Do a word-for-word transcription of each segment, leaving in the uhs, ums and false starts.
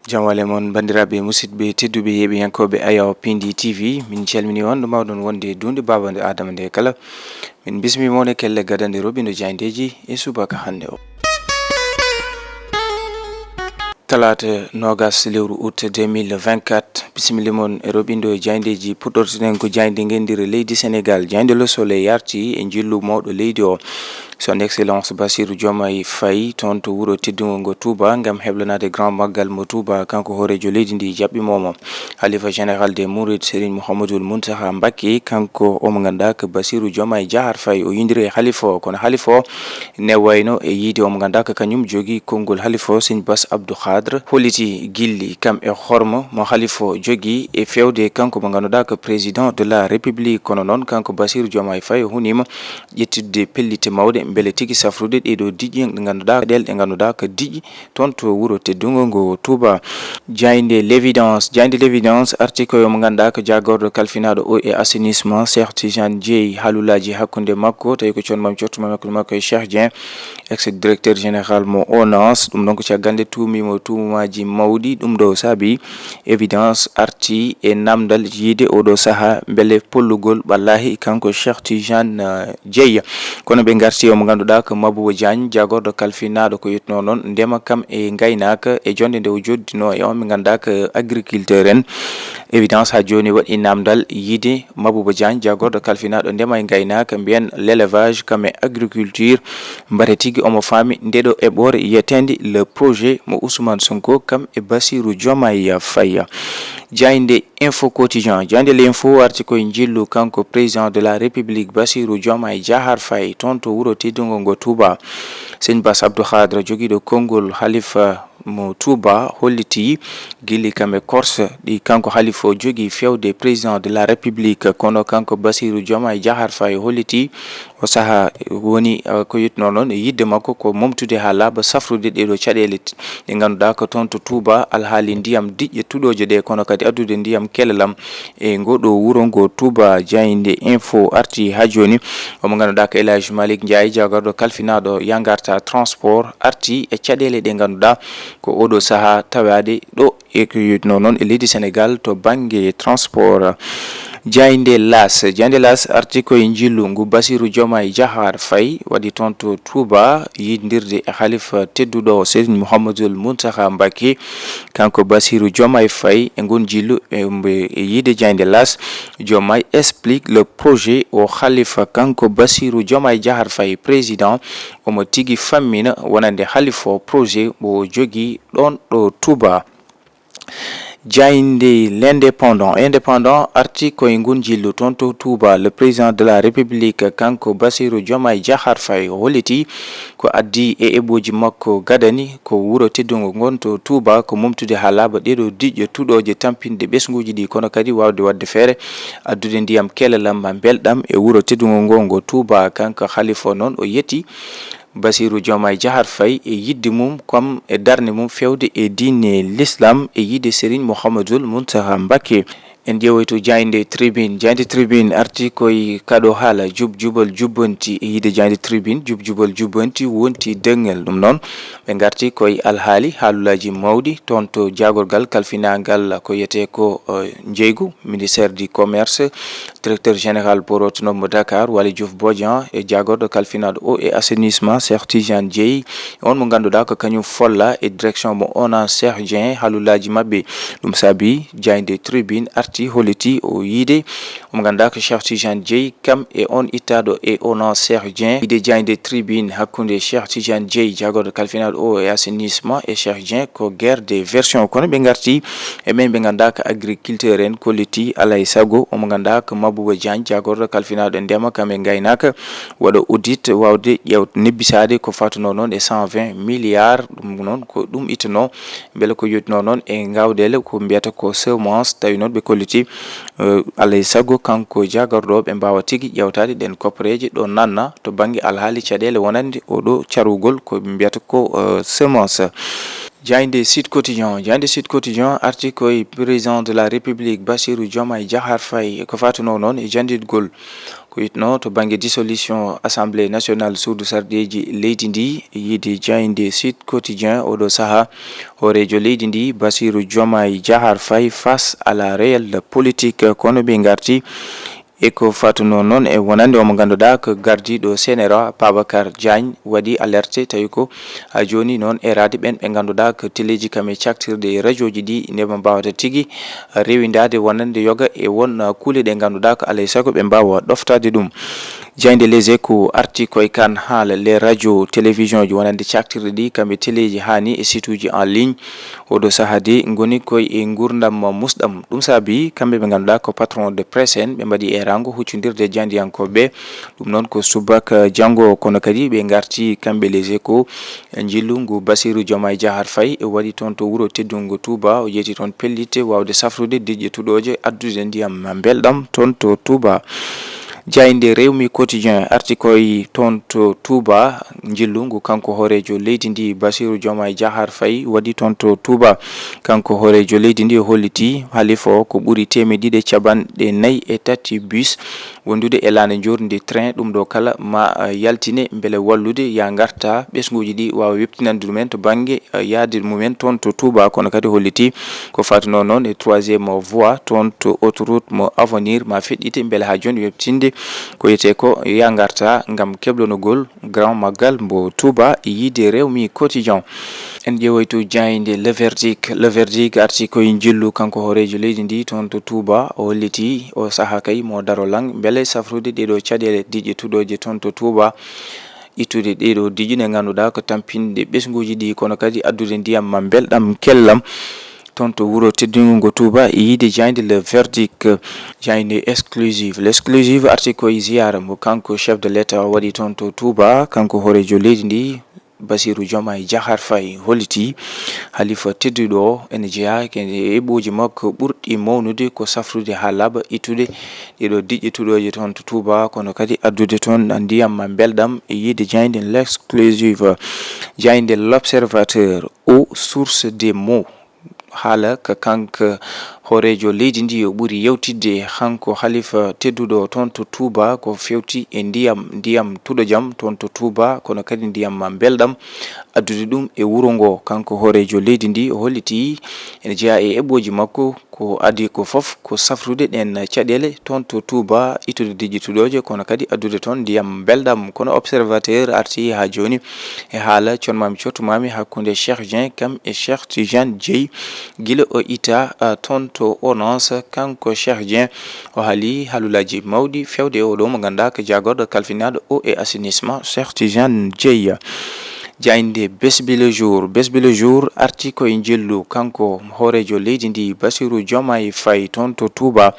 Jam wale mon, banndiraaɓe, musidɓe tedduɓe, yeeɓiyankooɓe Ayaw Pindi T V, min calmini on, ɗo mawɗon wonde duunde baaba nde Adama nde kala. Min bismi mon e kelle gadande roɓindo jaayndeeji e subaka hannde o. Talaata noogas lewru août deux mille vingt-quatre, bisimilla mon e roɓindo jaayndeeji. Puɗɗorten ko jaaynde ngenndire leydi Senegaal. Jaaynde Le Soleil yarti e njillu mawɗo leydi o, Son Excellence Bassirou Diomaye Faye, toon to wuro teddungo ngo Touba, ngam heblanaade Grand Magal mo Touba. Kanko hooreejo leydi ndi jaɓɓimomo Halifa Général des Mourides, Serigne Mouhamadoul Mountakha Mbacké, kanko omo ngannduɗaa ko Bassirou Diomaye Diakhar Faye, o yindiri e Halifa o. Kono Halifa o newayno e yiide omo ngannduɗaa ko kañum jogii konngol Halifa o, Serigne Bass Abdou Khadre, holliti gilli kam e hormo mo Halifa o jogii e feewde kanko mo ngannduɗaa ko Président de la République. Kono noon, kanko Bassirou Diomaye Faye o huniima ƴettitde pellitte mawɗe mbele tigi safrude ɗee ɗoo diƴƴe ɗe ngannduɗaa, ɗe ngannduɗaa ko diƴƴe toon to wuro teddungo ngo Touba. Jaaynde L'Évidence, jaaynde L'Évidence arti ko yo mo ngannduɗaa ko jaagorɗo kalfinaaɗo eau et assainissement, Cheikh Tidiane Dièye, haalulaaji hakkunde makko, tawi ko coon mam cottu mam hakkunde makko e Cheikh Dieng, ex-directeur général mo ONAS. Ɗum noon ko caggal nde tuumiimo tuumaaji mawɗi. Ɗum ɗo saabi Évidence arti e namdal yiide oɗo sahaa mbele pollugol ɓallaahi kanko Cheikh Tidiane, eh, Dièye. Kono ɓe ngarti e mo ngannduɗaa ko Mabouba Diagne, jaagorɗo kalfinaaɗo ko yetnoo noon ndema kam e ngaynaaka e jonnde nde o joddinoo e on ɓe ngannduɗaa ko agriculteur en. Évidence haa jooni waɗi namdal yiide Mabouba Diagne, jaagorɗo kalfinaaɗo ndema e ngaynaaka, mbiyen l'élevage kam e agriculture, mbate tigi omo faami nde ɗo eɓɓoore yeteende le projet mo Ousmane Sonko kam e Bassirou Diomaye Faye. Jaaynde Info Quotidien, jaaynde L'Info arti koye njillu kanko Président de la République Bassirou Diomaye Diakhar Faye toon to wuro teddungo ngo Touba. Serigne Bass Abdou Khadre jogiiɗo konngol Halifa mo Touba holliti gilli kam e korse ɗi kanko Halifa o jogii feewde Président de la République. Kono kanko Bassirou Diomaye Diakhar Faye holliti o sahaa woni, eh, ko yetnoo noon e yiɗde makko ko momtude haa laaɓa safrude ɗee ɗoo caɗeele t-, ɗe ngannduɗaa ko toon to Touba, alhaali ndiyam diƴƴe tuɗooje ɗe, kono kadi addude ndiyam kelelam e ngo ɗo wuro ngo Touba. Jaaynde Info arti haa jooni, omo ngannduɗaa ko El Hadj Malick Ndiaye, jaagorɗo kalfinaaɗo yangarta transport, arti e caɗeele ɗe ngannduɗaa ko oɗo sahaa tawaade ɗo e ko yetnoo noon e leydi Senegaal to bannge transport. Jaaynde L'As, jaaynde L'As arti koye njillu ngu Bassirou Diomaye Diakhar Faye waɗi toon to Touba, yiidirde e Halifa tedduɗo o Serigne Mouhamadoul Mountakha Mbacké. Kanko Bassirou Diomaye Faye e ngun njillu e mbe-, e yiide jaaynde L'As, Diomaye explique le projet au Khalifa. Kanko Bassirou Diomaye Diakhar Faye, président, omo tigi fammina wonande Halifa o projet mo o jogii ɗoon ɗo Touba. Jaaynde L'Indépendant. Indépendant arti koye ngun njillu toon to Touba. Le président de la République, kanko Bassirou Diomaye Diakhar Faye, holliti ko addi e eɓɓooji makko gadani ko wuro teddungo ngon to Touba, ko momtude haa laaɓa ɗee ɗoo diƴƴe tuɗooje tampinɗe ɓesnguuji ɗi, kono kadi waawde waɗde feere addude ndiyam kelelam ma mbelɗam e wuro teddungo ngo, ngo Touba. Kanko Halifa noon o yetti Bassirou Diomaye Diakhar Faye e yiɗde mum kam e darnde mum feewde e diine l'islam e yiide Serigne Mouhamadoul Mountakha Mbacké. En ƴeewoyto jaaynde Tribune. Jaaynde Tribune arti koye kaɗo haala jub jubal jubbanti e yiide jaaynde Tribune. Jub jubal jubbanti wonti degngel. Ɗum noon, ɓe ngarti koye alhaali haalulaaji mawɗi toon to jaagorgal kalfinaangal ko wiyetee ko, eh, njeygu, ministère du commerce, directeur général port autonome mo Dakar, Waly Diouf Bodian, e jaagorɗo kalfinaaɗo eau et assainissement, Cheikh Tidiane Dièye, on mo ngannduɗaa ko kañum folla e direction mo ONAS, Cheikh Dieng, haalulaaji maɓɓe. Ɗum saabi jaaynde Tribune arti holliti o yiide omo ngannduɗaa ko Cheikh Tidiane Dièye, kam e on ittaaɗo e ONAS, Cheikh Dieng. Yiide jaaynde Tribune hakkunde Cheikh Tidiane Dièye, jaagorɗo kalfinaaɗo eau et assainissement, e Cheikh Dieng ko guerre des versions. Kono ɓe ngarti e ɓen ɓe ngannduɗaa ko agriculteur en, kolliti alaa e sago omo ngannduɗaa ko Mabouba Diagne, jaagorɗo kalfinaaɗo ndema kam e ngaynaaka, waɗa audit, waawde ƴeew-, nebbisaade ko fatunoo noon e cent vingt milliards. Ɗum noon ko ɗum ittanoo, mbele ko yottinoo noon e ngawɗeele ko mbiyata ko semence, tawi noon ɓe kolliti, eh, alaa e sago kanko jaagorɗo ɓe mbaawa tigi ƴeewtaade ɗeen koppareeje ɗo nanna to bannge alhaali caɗeele wonande oɗo carugol ko mbiyata ko, eh, semence. Jaaynde Sud Quotidien, jaaynde Sud Quotidien arti koye président de la République Bassirou Diomaye Diakhar Faye ko fatunoo noon e jannditgol Ko witno to bannge dissolution Assemblée nationale suudu sarɗeeji leydi ndi, yiide jaaynde Sud Quotidien, oɗo saha hooreejo leydi ndi Bassirou Diomaye Diakhar Faye face à la réelle politique, kono ɓe ngarti e ko fatunoo noon e wonande omo ngannduɗaa ko gardiiɗo C N R A, Babacar Diagne, waɗi alerte tawi ko, a, jooni noon e raade ɓeen ɓe ngannduɗaa ko teleeji kam e caktirɗe e rajooji ɗi nde ɓe mbaawata tigi rewindaade wonande yoga e won, a, kuule ɗe ngannduɗaa ko alay sago ɓe mbaawa ɗoftaade ɗum. Jaaynde Les Échos arti koye kan haala les radio télévision ji wonande caktirɗe ɗi kam e teleeji haa ni e site uji en ligne. Oɗo sahaa de ngoni koye e nguurndam musɗam. Ɗum saabi kamɓe ɓe ngannduɗaa ko patron de presse en, ɓe mbaɗi eeraango huccondirde e jaayndiyankooɓe ɓe. Ɗum noon ko subaka janngo, kono kadi ɓe ngarti kamɓe Les Échos, njillu ngu Bassirou Diomaye Diakhar Faye e waɗi toon to wuro teddungo Touba. O yeeti toon pellitte waawde safrude diƴƴe tuɗooje, addude ndiyam mbelɗam toon to Touba. Jaaynde Rewmi Quotidien arti koye toon to Touba, njillu ngu kanko hooreejo leydi ndi Bassirou Diomaye Diakhar Faye waɗi toon to Touba. Kanko hooreejo leydi ndi o holliti halifa o ko ɓuri teemedde ɗiɗi e capanɗe nayi e tati bus wondude e laana njoorndi train. Ɗum ɗo kala ma, a, yaltine mbele wallude ya ngarta ɓesnguuji ɗi waawa weɓtinande ɗumen to bannge, a, yahde mumen toon to Touba, kono kadi holliti ko fatunoo noon e troisième voie toon to autoroute mo Avenir ma feɗɗite mbele haa jooni weɓtinde ko wiyetee ko ya ngarta ngam keblonogol Grand Magal mbo Touba e yiide Rewmi Quotidien. En ƴeewoytu jaaynde Le Verdict. Le Verdict arti koye njillu kanko hooreejo leydi ndi toon to Touba. O holliti o sahaa kay mo daro lang mbele safrude ɗeɗo caɗeele diƴƴe tuɗooje toon to Touba. Ittude ɗeɗo diƴƴe ɗe ngannduɗaa ko tampinde ɓesnguuji ɗi, kono kadi addude ndiyam ma mbelɗam kellam toon to wuro teddungo ngo Touba e yiide jaaynde Le Verdict. Jaaynde Exclusive. L'Exclusive arti koye ziyaara mo kanko chef de l'État waɗi toon to Touba, kanko hooreejo leydi ndi Bassirou Diomaye Diakhar Faye holliti halifa tedduɗo o ene jeyaa e eɓɓooji makko ɓurɗi mawnude ko safrude haa laaɓa ittude ɗeɗo diƴƴe tuɗooje toon to Touba, kono kadi addude toon ndiyam ma mbelɗam e yiide jaaynde L'Exclusive. Jaaynde L'Observateur, aux sources des maux. Haala ko kanko hooreejo leydi ndi o ɓuri yewtidde, hanko halifa tedduɗo toon to Touba, ko fewti e ndiyam, ndiyam tuɗojam toon to Touba, kono kadi ndiyam ma mbelɗam, addude ɗum e wuro ngo. Kanko hooreejo leydi ndi o holliti ene jeyaa e eɓɓooji makko, ko adii ko fof ko safrude ɗeen caɗeele toon to Touba, ittude diƴƴe tuɗooje, kono kadi addude toon ndiyam mbelɗam. Kono Observateur arti haa jooni e haala conmami cottumami hakkunde Cheikh Dieng kam e Cheikh Tidiane Dieye. Gila o itta, a, toon to Onance, kanko Cheikh Dieng o haali haalulaaji mawɗi feewde e oɗo mo ngannduɗaa ko jaagorɗo kalfinaaɗo eau et assainissement, Cheikh Tidiane Dieye. Jaaynde Bés Bi Le Jour. Bés Bi Le Jour arti koye njillu kanko hooreejo leydi ndi Bassirou Diomaye Faye toon to Touba.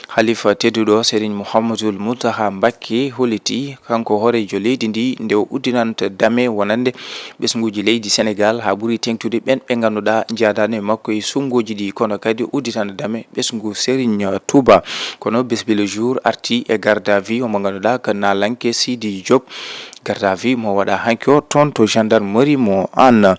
Halifa tedduɗo Serigne Mouhamadoul Mountakha Mbacké holliti kanko hooreejo leydi ndi nde o udditanta dame wonande ɓesnguuji leydi Sénégal, haa ɓuri teeŋtude ɓeen ɓe ngannduɗaa njaadaano e makko e sunnguuji ɗi, kono kadi udditande dame ɓesngu Serigne Touba. Kono Bés Bi Le Jour arti e garde à vue omo ngannduɗaa ko naalanke Sidi Diop. Garde à vue mo waɗa hanki o toon to gendarmerie mo Hann.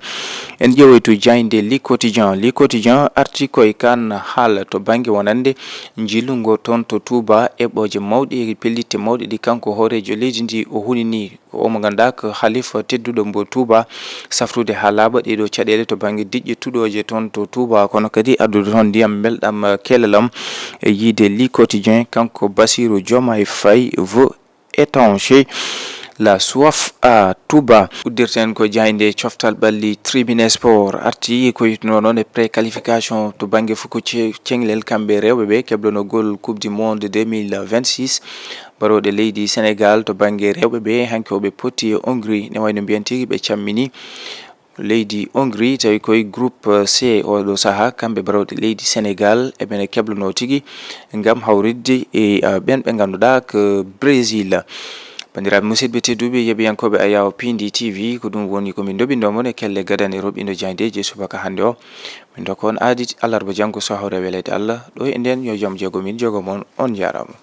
En ƴeewoytu jaaynde Le Quotidien. Le Quotidien arti koye kan haala to bannge wonande njillu ngo toon to Touba, eɓɓooje mawɗe e pellitte mawɗe ɗi kanko hooreejo leydi ndi o hunini. Ko omo ngannduɗaa ko halifa tedduɗo mbo Touba, safrude haa laaɓa ɗeɗo caɗeele to bannge diƴƴe tuɗooje toon to Touba, kono kadi addude toon ndiyam mbelɗam, eh, kelalam e yiide Le Quotidien, kanko Bassirou Diomaye Faye veut étancher la soif à Touba. Uddirten ko jaaynde coftal ɓalli Tribune Sport arti ko yitno noon e préqualification to bannge fuko ce-, ceŋlel kamɓe rewɓe ɓe keblonogol Coupe du Monde deux mille vingt-six. Barooɗe leydi Sénégal to bannge rewɓe ɓe, hanki o ɓe potti e Hongrie, ne wayno mbiyen tigi ɓe cammini leydi Hongrie, tawi koye groupe C oɗo sahaa, kamɓe barooɗe leydi Sénégal, eɓene keblono tigi ngam hawritde e, ah, ɓen ɓe ngannduɗaa ko Brésil. Banndiraaɓe musidɓe tedduɓe, yeɓiyankooɓe Ayaw Pindi T V, ko ɗum woni ko min ndoɓindo mon e kelle gadane roɓindo jaayndeeji e subaka hannde o. Min ndokka on aadi alarba janngo so hawre weleede Allah. Ɗo e nden yo jam jogo min jogo mon. On njaaraama.